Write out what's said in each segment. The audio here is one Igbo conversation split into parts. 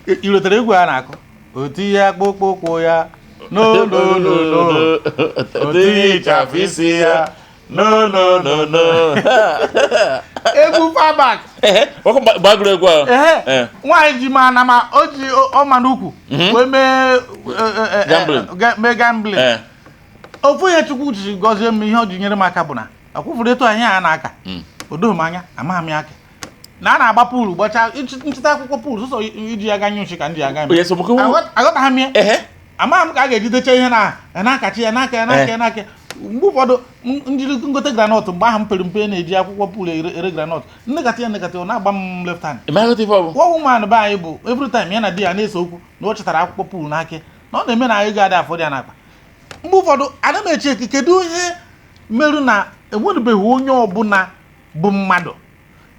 I rutere egwu a na-akụ, o tinye akpụkpọ ụkwụ ya, no, no, no, no, o tinye ịchafụ isi ya, no, no, no, no. Egwu far back. Ọkụ gbagoro egwu ahụ. Ehe, nwaanyị ji ma na ma o ji ọma n'ukwu wee mee gambling. Mee gambling. Ofu ihe Chukwu ji gọzie m, ihe o ji nyere m aka bụ na akwụfuru etu anyị a na-aka o doghị m anya, amaghị m ya aka na a na-agba pool gbachaa nchịta akwụkwọ pool sọsọ iji ya ga nyụ nshi ka m ji aga eme. Onye so maka Aghọtaghị m ya. Amaghị m ka a ga-ejidecha ihe na na-akachi ya n'aka ya n'aka ya n'aka ya. Mgbe ụfọdụ njiri ngote groundnut, mgbe ahụ m pere mpe, na-eji akwụkwọ pool ere groundnut, nnekata ya nnekata, ọ na-agba m left hand. Ị maghị ife ọ bụ? Nwa woman be anyị bụ every time ya na di ya na-ese okwu na ọ chetara akwụkwọ pool n'aka na ọ na-eme na ego adị afọ dị ya n'akpa. Mgbe ụfọdụ ana m eche eke, kedu ihe merụ na enwerebeghị onye ọbụla bụ mmadụ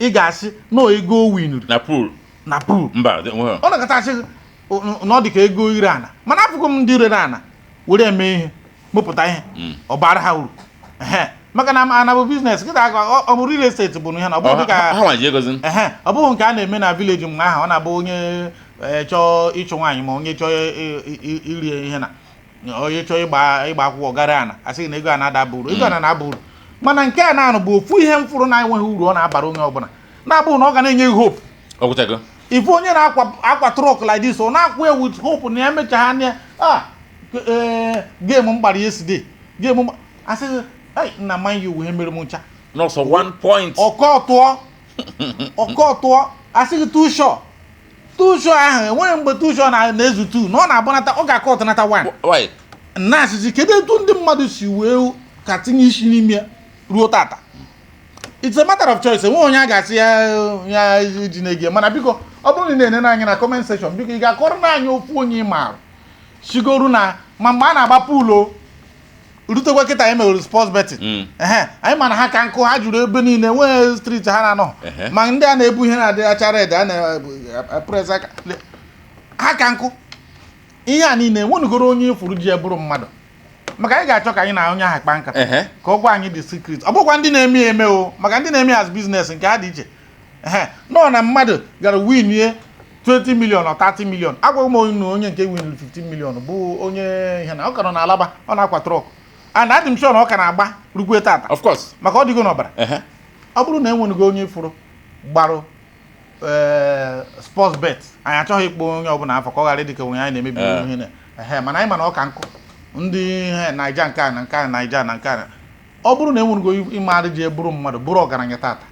ị ga-asị na ego o winuru na pool? Na pool. Mba, enweghị. Ọ nakọta asị na ọ dị ka ego ire ana, mana afụgo m ndị rere ana were eme ihe, mụpụta ihe, ọ bara ha uru. Ehe, maka na ana bụ business kịta aka ọ bụ real estate bụ ihe na ọ bụghị dịka Ha nwa ji egozi. Ehe, ọ bụghị nke a na-eme na village mgbe ahụ, ọ na-abụ onye chọọ ịchụ nwaanyị ma onye chọọ iri ihe na onye chọọ ịgba akwụkwọ gara ana, asị na ego a na-ada uru, ego ana na-aba uru. Mana nke a na-anụ bụ ofu ihe m fụrụ na-enweghị uru ọ na-abara onye ọbụla, na-abụghị na ọ ga na-enye gị hope. Ọ gwụchago. Ife onye na-akwa akwa truck like this, ọ na-akwụ ya with hope na ya emechaa anya ah ee, game m gbara yesterday, game m asị gị, "Ai, nna Man U wee mere m ncha." Nọsọ 1 point. Ọkọ tụọ, ọkọ tụọ, asị gị too sure, too sure ahụ enweghị mgbe too sure na-ezu two na ọ na-agbanata, ọ ga-akọ ọtọnata one. Why? Na asịsị, kedu etu ndị mmadụ si wee ka tinye isi n'ime ya ruo tata? It's a matter of choice. Enweghị onye a ga-asị ya ya ji na-ege, mana biko, ọ bụrụ na ị na-enene anyị na comment section, biko, ị ga-akọrọ na anyị ofu onye ị maara sigoru na ma mgbe a na-agba pool o rutekwa kịta anyị mewere sports betting. Ehe, anyị ma na ha ka nkụ, ha juru ebe niile, enweghị street ha na-anọ. Ma ndị a na-ebu ihe na-adị acha red a na-press aka, ha ka nkụ. Ihe a niile enwenugoro onye ifuru ji ebụrụ mmadụ, maka anyị ga-achọ ka anyị na onye ahụ kpaa nkata ka ọ gwa anyị the secret. Ọ bụkwa ndị na-eme ya eme o, maka ndị na-eme ya as business nke ha dị iche. Ehe, nọ na mmadụ gara winie 20 million or 30 million. Agwaghị m onye na onye nke winiri 15 million bụ onye ihe na ọ ka nọ na Alaba, ọ na-akwa truck, and adị m sure na ọ ka na-agba rukwe tata. Of course. Maka ọ dịgo n'ọbara. Ọ bụrụ na enwenugo onye fụrụ gbarụ ee sports bet, anyị achọghị ịkpọ onye ọbụla afọ ka ọ ghara ịdị ka onye anyị na-emebi ihe na ehe, mana anyị ma na ọ ka nkụ ndị ihe Naija nke a na nke a, Naija na nke a. Ọ bụrụ na enwenugo ịmarị ji bụrụ mmadụ bụrụ ọgaranya tata.